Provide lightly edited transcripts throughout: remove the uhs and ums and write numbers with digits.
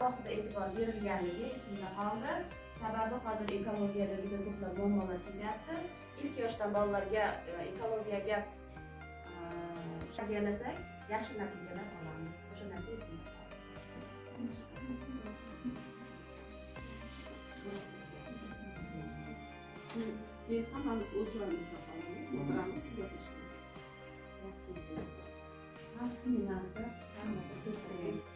Alohida e'tibor berilganligi esimda qoldi. Sababi hozir ekologiyada juda ko'plab muammolar ketyapti. Ilk yoshdan bolalarga ekologiyaga tarbiyalasak, yaxshi natijalar olamiz. O'sha narsa esimda qoldi. Keyin hammamiz o'z joyimizda qolamiz, o'tiramiz, gaplashamiz. Yaxshi. Har seminarda hamma keltirilgan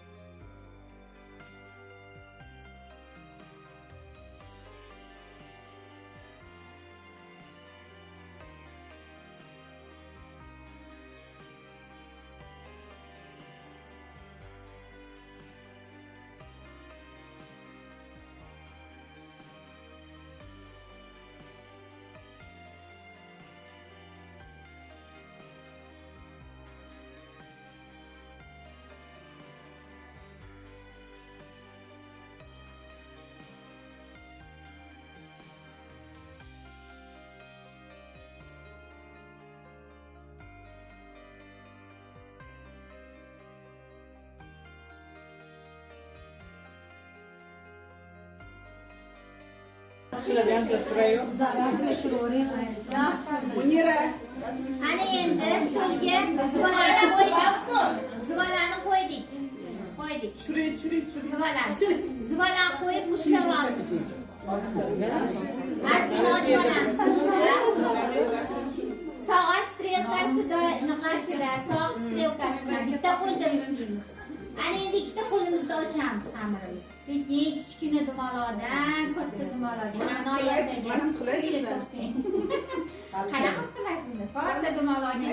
Munira. Ana endi stolga zuvalani qo'ydik. Zuvalani qo'ydik. Qo'ydik. Tushiring, tushiring, tushiring. Zuvalani. Zuvalani qo'yib ushlab. Ozgina ochib olamiz. Ushlab. Soat strelkasida, anaqasida, soat strelkasida bitta qo'lda ushlaymiz. Ana endi ikkita qo'limizda ochamiz xamirimiz. Sekin kichkina dumaloqdan katta dumaloqga hanoyasaga. Manam qilaymi? Qanaqa qilmasini? Katta dumaloqga.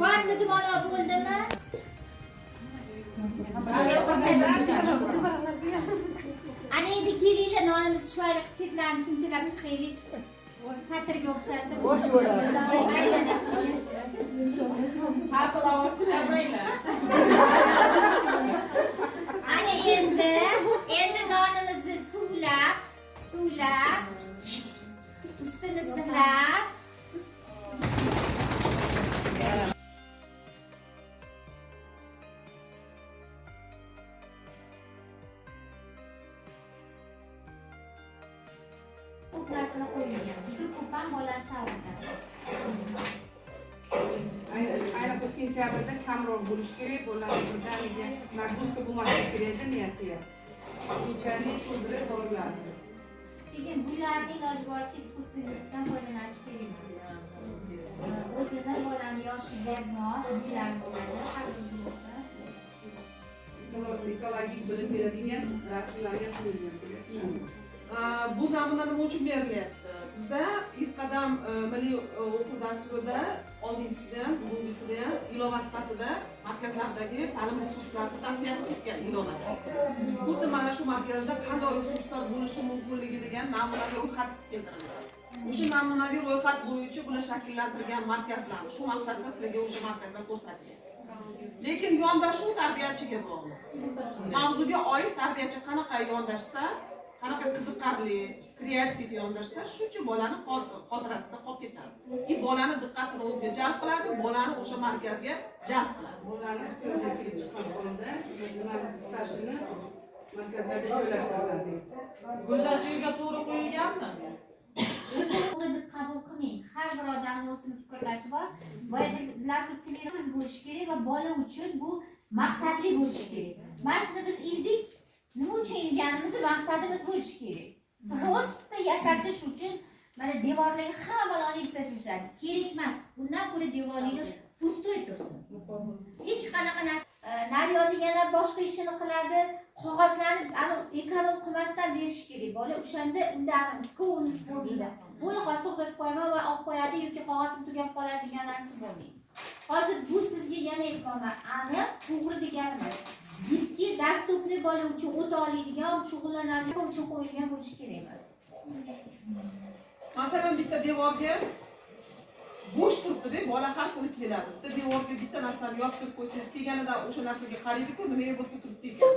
Katta dumaloq bo'ldimi? Ana endi kelinglar, nonimizni chiroyli chetlarini chimchilab chiqaylik. Patirga o'xshatib. Ana endi nonimizni suvlab, suvlab, ustini silab. Ko'p narsani qo'ymagan. Juda ko'p ham bolani chalg'itadi. Ayniqsa sentyabrda kamroq bo'lishi kerak, bolalar birdaniga нагрузка bo'lmasligi kerakda miyasiga. Keyinchalik to'ldirib boriladi. Lekin bularni iloji boricha искусственный dan foydalanish kerak emas. O'zini bolani yoshiga mos gullar bo'ladi har bir guruhda. Ekologik bilim beradigan rasmlarga qo'yilgan. Bu namuna nima uchun berilyapti? Bizda ilk qadam milliy o'quv dasturida oldingisida ham, bugungisida ham ilova sifatida markazlardagi ta'lim resurslari tavsiyasi ketgan ilovada. Xuddi mana shu markazda qanday resurslar bo'lishi mumkinligi degan namunaviy ro'yxat keltirilgan. O'sha namunaviy ro'yxat bo'yicha bular shakllantirgan markazlarni shu maqsadda sizlarga o'sha markazlar ko'rsatilgan. Lekin yondashuv tarbiyachiga bog'liq. Mavzuga oid tarbiyachi qanaqa yondashsa, qanaqa qiziqarli, kreativ yondashsa, shuncha bolani xotirasida qolib ketadi. И bolani diqqatini o'ziga jalb qiladi, bolani o'sha markazga jalb qiladi. Bolani ehtiyojga kelib chiqqan holda nimani istashini markazlarda joylashtiriladi. Gullar shu yerga to'g'ri qo'yilganmi? To'g'ri deb qabul qilmang. Har bir odamning o'zini fikrlashi bor. Siz bo'lishi kerak va bola uchun bu maqsadli bo'lishi kerak. Mana shuni biz ildik. Nima uchun ilganimizni maqsadimiz bo'lishi kerak. Просто yasatish uchun mana devorlarga hamma baloni ilib tashlashadi. Kerak emas. Bundan ko'ra devoringiz pustoy tursin. Hech qanaqa narsa. Naryoqda yana boshqa ishini qiladi. Qog'ozlarni ekonom qilmasdan berish kerak. Bola o'shanda unda skovnis bo'lmaydi. Buni hozir to'xtatib qo'yaman va olib qo'yadi yoki qog'ozim tugab qoladi degan narsa bo'lmaydi. Hozir bu sizga yana aytmoqman, aniq to'g'ri deganim emas. Gibki доступный bola uchun o'ta oladigan, shug'ullanadigan uchun qo'yilgan bo'lishi kerak emas. Masalan, bitta devorga bo'sh turibdi-da, bola har kuni keladi. Bitta devorga bitta narsani yopishtirib qo'ysangiz, kelganida o'sha narsaga qaraydi-ku, nimaga bu yerda turibdi ekan.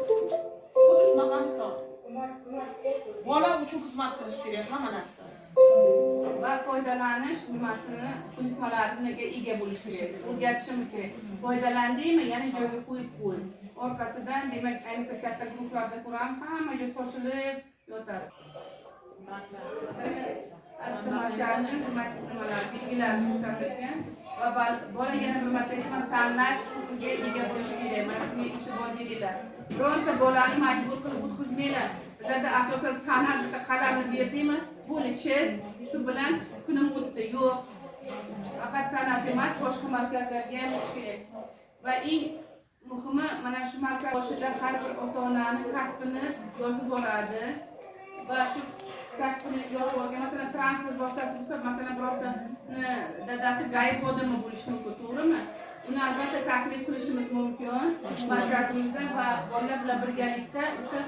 Xuddi shunaqa misol. Bola uchun xizmat qilish kerak hamma narsa. Va foydalanish nimasini, ko'nikmalariga ega bo'lish kerak. O'rgatishimiz kerak. Foydalandingmi, yana joyiga qo'yib qo'y. Orqasidan, demak, ayniqsa katta guruhlarda ko'ramiz, hamma joy sochilib yotadi. Markazni nimalar, belgilarni ko'rsatilgan va bola yana bir marta aytaman, tanlash huquqiga ega bo'lishi kerak. Mana shunga e'tibor beringlar. Bironta bolani majbur qilib o'tkazmanglar. Bizlarda asosan san'at, bitta qalamni berdingmi, bo'ldi, chiz, shu bilan kunim o'tdi. Yo'q. Faqat san'at emas, boshqa markazlarga ham o'tish kerak. Va eng muhimi, mana shu markaz boshida har bir ota-onani kasbini yozib boradi va shu kasbini yozib olgan, masalan, transport vositasi bo'lsa, masalan, birortani dadasi GAI xodimi bo'lishi mumkin, to'g'rimi? Uni albatta taklif qilishimiz mumkin markazimizda va bolalar bilan birgalikda o'sha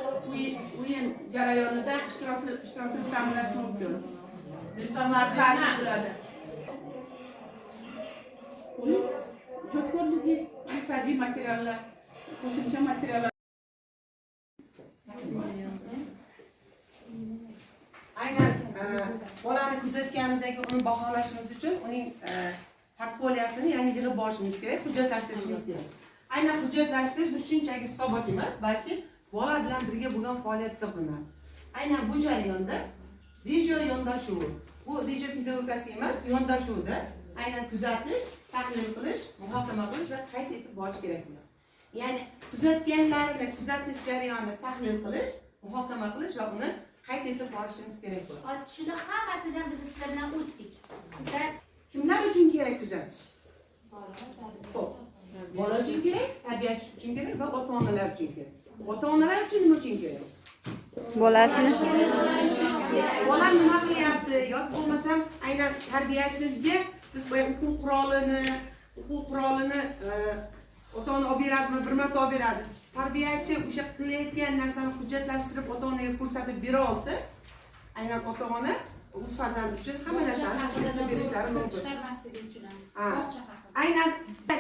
o'yin jarayonida ishtirokini ta'minlash mumkin. Bo'ladi. Ijodkorligingiz, tabiiy materiallar, qo'shimcha materiallar. Aynan bolani kuzatganimizdan keyin uni baholashimiz uchun uning portfoliyosini, ya'ni yig'ib borishimiz kerak, hujjatlashtirishimiz kerak. Aynan hujjatlashtirish bu shunchaki hisobot emas, balki bola bilan birga bo'lgan faoliyat hisoblanadi. Aynan bu jarayonda reja yondashuvi, bu reja pedagogikasi emas, yondashuvda aynan kuzatish, tahlil qilish, muhokama qilish va qayd etib borish kerak bo'ladi. Ya'ni kuzatganlarini kuzatish jarayonini tahlil qilish, muhokama qilish va uni qayd etib borishimiz kerak bo'ladi. Hozir shuni hammasidan biz sizlar bilan o'tdik. Kuzat kimlar uchun kerak kuzatish? Xo'p, bola uchun kerak, tabiat uchun kerak va ota-onalar uchun kerak. Ota-onalar uchun nima uchun kerak? Bolasini. Bola nima qilyapti yoki bo'lmasam aynan tarbiyachiga biz boya o'quv qurolini ota-ona olib beradimi, bir marta olib beradi. Tarbiyachi o'sha qilayotgan narsani hujjatlashtirib ota-onaga ko'rsatib bera olsa, aynan ota-ona o'z farzandi uchun hamma narsani hujjatlab berishlari mumkin. Chiqarmasligi uchun ham. Aynan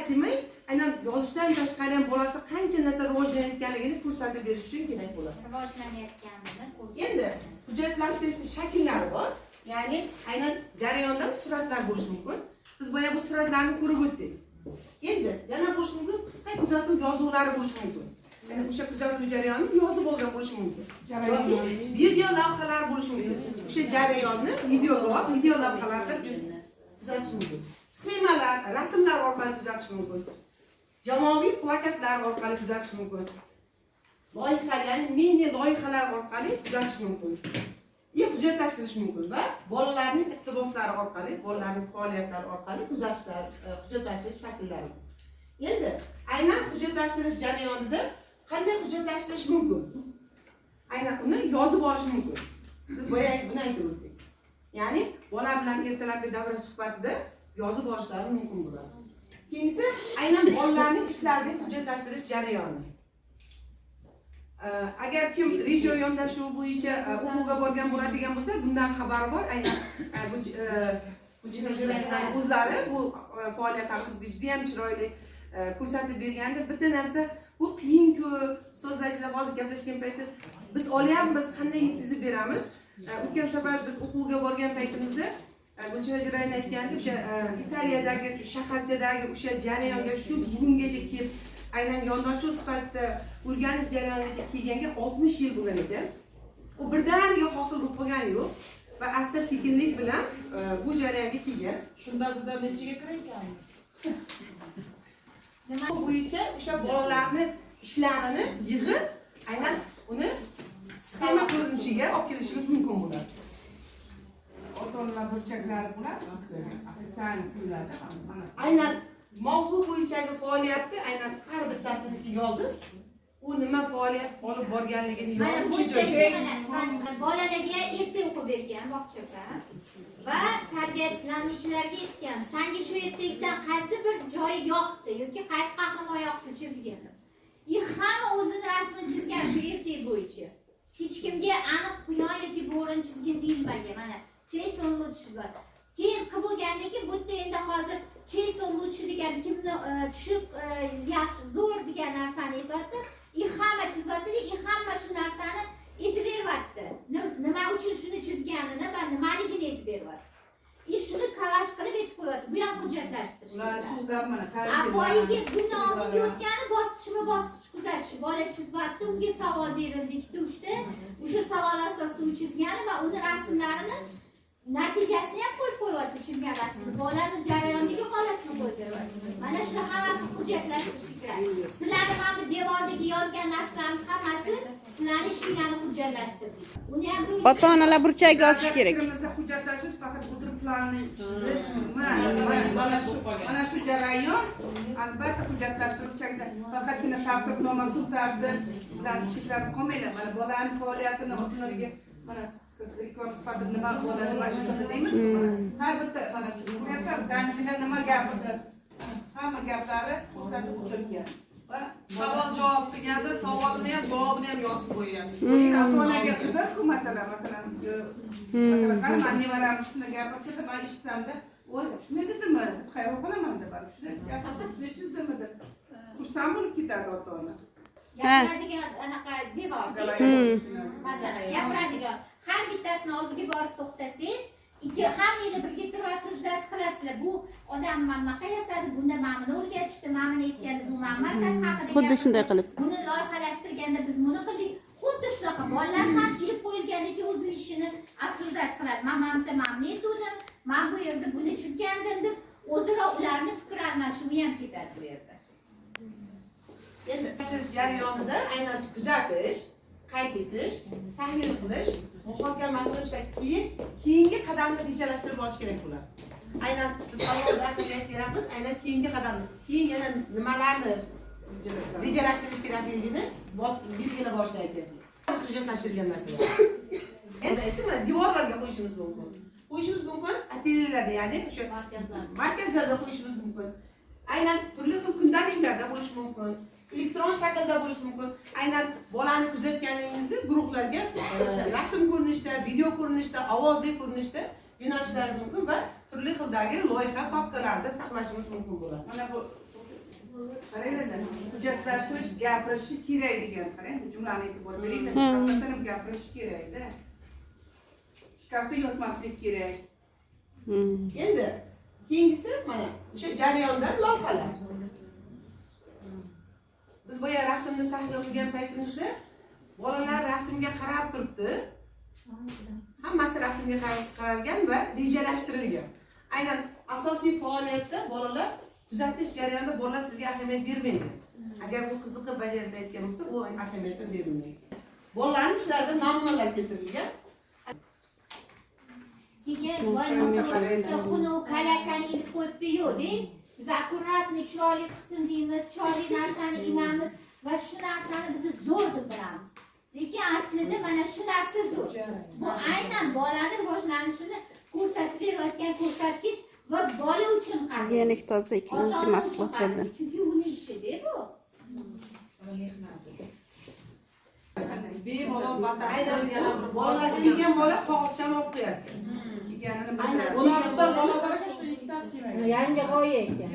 demak, aynan yozishdan tashqari ham bolasi qancha narsa rivojlanayotganligini ko'rsatib berish uchun kerak bo'ladi. Rivojlanayotganini ko'rsatib. Endi hujjatlashtirishning shakllari bor. Ya'ni aynan jarayondan suratlar bo'lishi mumkin. Biz boya bu suratlarni ko'rib o'tdik. Endi yana bo'lishi mumkin qisqa kuzatuv yozuvlari bo'lishi mumkin. Ya'ni o'sha kuzatuv jarayonini yozib olgan bo'lishi mumkin. Yoki video lavhalar bo'lishi mumkin. O'sha jarayonni videoga olib, video lavhalarda kuzatish mumkin. Sxemalar, rasmlar orqali kuzatish mumkin. Jamoaviy plakatlar orqali kuzatish mumkin. Loyiha, ya'ni mini loyihalar orqali kuzatish mumkin. Hujjatlashtirish mumkin va bolalarning iqtiboslari orqali, bolalarning faoliyatlari orqali kuzatishlar, hujjatlashtirish shakllari. Endi aynan hujjatlashtirish jarayonida qanday hujjatlashtirish mumkin? Aynan uni yozib olish mumkin. Biz boya buni aytib o'tdik. Ya'ni bola bilan ertalabki davra suhbatida yozib olishlari mumkin bo'ladi. Keyingisi aynan bolalarning ishlarini hujjatlashtirish jarayoni. Agar kim reja yondashuvi bo'yicha o'quvga borgan bo'ladigan bo'lsa, bundan xabari bor. Aynan bu o'zlari bu faoliyatlarni bizga juda ham chiroyli ko'rsatib bergandi. Bitta narsa, bu qiyin-ku, ustozlar hozir gaplashgan paytda biz olyapmiz, qanday yetkazib beramiz? O'tgan safar biz o'quvga borgan paytimizda Gulchehra Jo'rayevna aytgandi, o'sha Italiyadagi shaharchadagi o'sha jarayonga shu bugungacha kelib, aynan yondashuv sifatida o'rganish jarayonigacha kelganga 60 yil bo'lgan ekan. U birdaniga hosil bo'lib qolgani yo'q va asta sekinlik bilan bu jarayonga kelgan. Shunda bizlar nechaga kirar ekanmiz? Nima bo'yicha o'sha bolalarni ishlarini yig'ib, aynan uni sxema ko'rinishiga olib kelishimiz mumkin bo'ladi. Ota-onalar burchaklari bo'ladi, kunlarda. Aynan mavzu bo'yichagi faoliyatni aynan har bittasini yozib, u nima faoliyat olib borganligini yozib, mana bolalarga ertak o'qib bergan bog'chada va tarbiyalanuvchilarga aytgan, senga shu ertakdan qaysi bir joyi yoqdi yoki qaysi qahramon yoqdi chizgin. Hamma o'zini rasmini chizgan shu ertak bo'yicha. Hech kimga aniq quyon yoki bo'rini chizgin deyilmagan. Mana Chase lучше bor. Keyin qilib bo'lgandan keyin bu yerda endi hozir Chase lучше degan kimni tushib yaxshi zo'r degan narsani aytyapti. Hamma chizyapti, hamma shu narsani aytib beryapti. Nima uchun shuni chizganini va nimaligini aytib beryapti. Shuni kalash qilib aytib qo'yapti. Bu ham hujjatlashtirish. Ular so'zlar mana boyagi bundan oldingi o'tgani bosqichma-bosqich kuzatish. Bola chizyapti, unga savol berildi 2-3 ta. O'sha savol asosida u chizgani va uni rasmlarini natijasini ham qo'yib qo'yyapti, chizgan rasmni. Bolani jarayondagi holatini qo'yib beryapti. Mana shuni hammasi hujjatlashtirish kerak. Sizlarni mana bu devordagi yozgan narsalarimiz hammasi sizlarni ishinglarni hujjatlashtirdik. Uni ham bir Ota-onalar burchagiga osish kerak. Fikrimizda hujjatlashish faqat o'tirib planni chizish emas. Mana shu jarayon albatta hujjatlashtiruv shaklida faqatgina tavsifnoma tuzardi bilan cheklanib qolmanglar. Mana bolani faoliyatini ota-onalarga mana reklama sifatida nima bola nima ish qildi deymiz. Har bitta mana shu ko'ryapsan, nima gapirdi, hamma gaplari ko'rsatib o'tilgan. Va Savol javob qilganda savolini ham javobini ham yozib qo'yyapti. Ota-onaga qiziq-ku masala, masalan, masalan, qani man nevaram shuni gapirsa, man eshitsamda, voy, shunday dedimi deb hayron qolaman deb, shunday gapirsa, shunday chizdimi deb xursand bo'lib ketadi ota-ona. Gapiradigan anaqa devor. Masalan, gapiradigan har bittasini oldiga borib to'xtasangiz, ikki hammangni birga turib обсуждать qilasizlar. Bu odam mana bunaqa yasadi, bunda mana buni o'rgatishdi, mana buni aytganda bu mana markaz haqida Xuddi shunday qilib. Buni loyihalashtirganda biz buni qildik. Xuddi shunaqa bolalar ham ilib qo'yilgandan keyin o'zini ishini обсуждать qiladi. Men mana bu mana buni aytgandim, men bu yerda buni chizgandim deb o'zaro ularni fikr almashuvi ham ketadi bu yerda. Endi tashirish jarayonida aynan kuzatish, qayd etish, tahlil qilish, muhokama qilish va keyin keyingi qadamni rejalashtirib olish kerak bo'ladi. Aynan biz savolda ahamiyat beramiz, aynan keyingi qadamni, keyin yana nimalarni rejalashtirish kerakligini belgilab olish aytyapti. Hujjatlashtirilgan narsalar. Endi aytdim, devorlarga qo'yishimiz mumkin. Qo'yishimiz mumkin atelyelarda, ya'ni o'sha markazlarda qo'yishimiz mumkin. Aynan turli xil kundaliklarda bo'lishi mumkin. Elektron shaklda bo'lishi mumkin. Aynan bolani kuzatganingizda guruhlarga rasm ko'rinishda, video ko'rinishda, ovozli ko'rinishda jo'natishlaringiz mumkin va turli xildagi loyiha papkalarida saqlashimiz mumkin bo'ladi. Mana bu qaranglar, hujjatlashtirish gapirishi kerak degan, qarang, bu jumlani e'tibor beringlar. Haqiqatan ham gapirishi kerak-da. Shkafda yotmaslik kerak. Endi keyingisi mana o'sha jarayonda lavhalar. Biz boya rasmni tahlil qilgan paytimizda bolalar rasmga qarab turibdi. Hammasi rasmga qaralgan va rejalashtirilgan. Aynan asosiy faoliyatda bolalar kuzatish jarayonida bolalar sizga ahamiyat bermaydi. Agar bu qiziqib bajarilayotgan bo'lsa, u ahamiyat bermaydi. Bolalarning ishlarida namunalar keltirilgan. Keyin xunuk kalakani ilib qo'yibdi yo'q-da. Biz akkuratni chiroyli qilsin deymiz, chiroyli narsani ilamiz va shu narsani biz zo'r deb bilamiz. Lekin aslida mana shu narsa zo'r. Bu aynan bolani rivojlanishini ko'rsatib berayotgan ko'rsatkich va bola uchun qadrli. Gigiyenik toza ikkilamchi mahsulotlardan. Chunki uni ishida bu. Bemalol batafsil yana bir Bolalar degan bola qog'ozchani olib qo'yadi. Kelganini Aynan. biladi. Ular bola qarash shu ikkitasi kelmagan. Yangi g'oya ekan.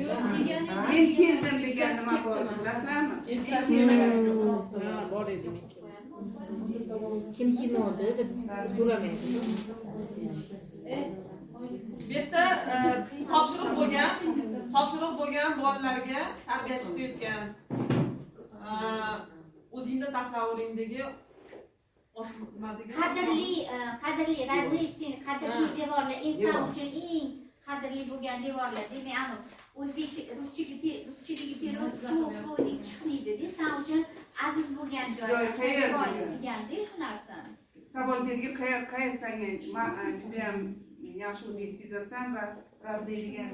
Men keldim degan nima bor, bilasizlarmi? Men keldim. Bor edi. Kim kinoda deb so'ramaydi. Bu yerda topshiriq bo'lgan, bolalarga tarbiyachisi aytgan. O'zingda tasavvuringdagi nima degan? Qadrli, qadrli, родные стены, qadrli devorlar, inson uchun eng qadrli bo'lgan devorlar. Demak, anu o'zbekcha, ruschadagi перевод so'q chiqmaydi-da, san uchun aziz bo'lgan joy, Joy, qayer chiroyli degan. deganda shu narsani. Savol bergin, qayer, qayer sanga juda ham yaxshi o'zing sezasan va родные degan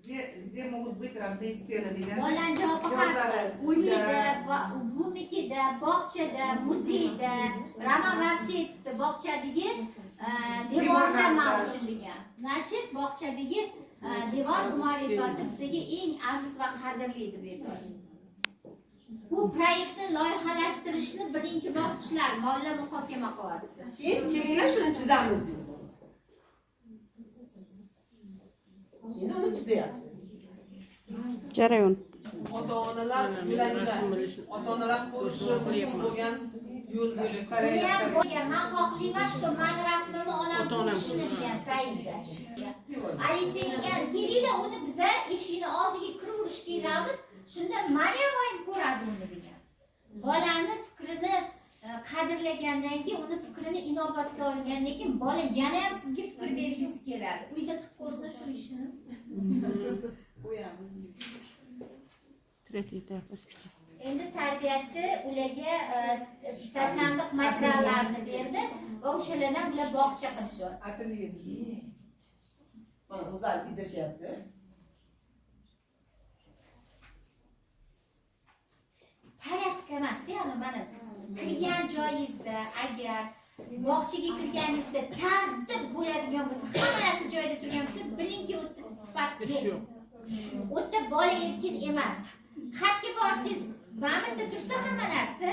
где могут быть родные стены degan. Bolani javobi har xil. Uyda, Uyda, buvimnikida, bog'chada, muzeyda, Roman вообще aytibdi, bog'chadagi devorlar mavjud degan. Значит, bog'chadagi devor Umar aytyapti, bizga eng aziz va qadrli deb aytyapti. Bu proyektni loyihalashtirishni birinchi bosqichlar bolalar muhokama qilyapti. Keyin kelinglar shuni chizamiz deydi. Endi uni chizyapti. Jarayon. Ota-onalar yo'lagida, ota-onalar ko'rishi mumkin bo'lgan yo'lda. Uni ham bo'lgan, men xohlayman, что mani rasmimni onam ko'rishini degan Saida. Alisa degan, kelinglar uni biza eshikni oldiga kiraverish kelamiz, shunda mani ham oyim ko'radi uni degan. Bolani fikrini qadrlagandan keyin, uni fikrini inobatga olgandan keyin bola yana ham sizga fikr bergisi keladi. Uyda qilib ko'rsin shu ishini. Qo'yamiz. Третий этап воспитания. Endi tarbiyachi ularga tashlandiq materiallarni berdi va o'shalardan ular bog'cha qilishyapti. Mana o'zlari bezashyapti. Порядка emas-da, ya'ni mana kirgan joyingizda agar bog'chaga kirganingizda tartib bo'ladigan bo'lsa, hamma narsa joyida turgan bo'lsa, bilingki u yerda sifat yo'q. U yerda bola erkin emas. Xatga borsangiz, mana bu yerda tursa hamma narsa,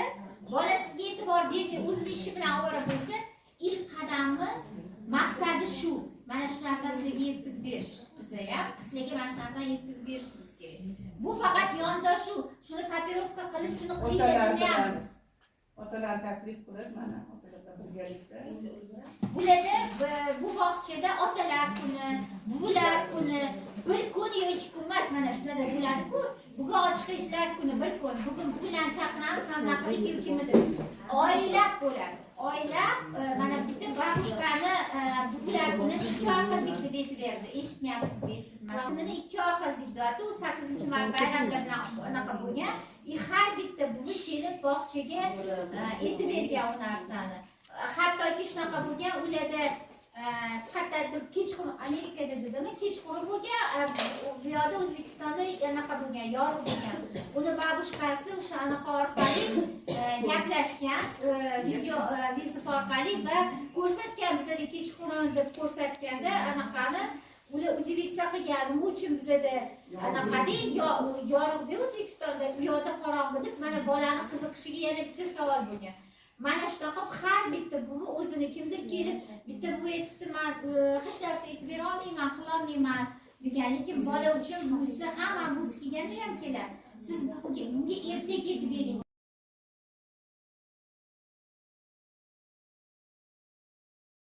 bola sizga e'tibor bermay o'zini ishi bilan ovora bo'lsa, ilk qadamni maqsadi shu. Mana shu narsani sizlarga yetkazib berish. Biza ham sizlarga mana shu narsani yetkazib berishimiz kerak. Bu faqat yondashuv, shuni kopirovka qilib, shuni qilmayapmiz. Otalar taklif qilib, mana otalar bilan birgalikda. Bularda bu bog'chada otalar kuni, buvilar kuni, bir kun yo ikki kun emas, mana bizada bo'ladi-ku. Bugun ochiq eshiklar kuni bir kun. Bugun buvilarni chaqiramiz, mana bunaqa qildik yoki kimnidir. Oylab bo'ladi. Oylab mana bitta babushkani buvilar kunini 2 oy qildik deb aytib berdi. Eshitmayapsiz deysiz. Kunini 2 oy qildik deyapti. U 8-mart bayramlar bilan anaqa bo'lgan. Har bitta buvi kelib bog'chaga aytib bergan u narsani. Hattoki shunaqa bo'lgan, ularda qayerdadir kechqurun Amerikada dedimi, kechqurun bo'lgan, bu yoqda O'zbekistonda anaqa bo'lgan, yorug' bo'lgan. Uni babushkasi o'sha anaqa orqali gaplashgan, video vizit orqali va ko'rsatgan bizga kechqurun deb ko'rsatganda anaqani ular удивиться qilgan, nima uchun bizada anaqada yorug'da O'zbekistonda, u yoqda qorong'i deb mana bolani qiziqishiga yana bitta savol bo'lgan. Mana shunaqa har bitta buvi o'zini kimdir kelib bitta buvi aytibdi, men hech narsa aytib bera olmayman, qila olmayman degan, lekin bola uchun buvisi hamma buvisi kelganda ham keladi. Siz bunga ertak aytib bering.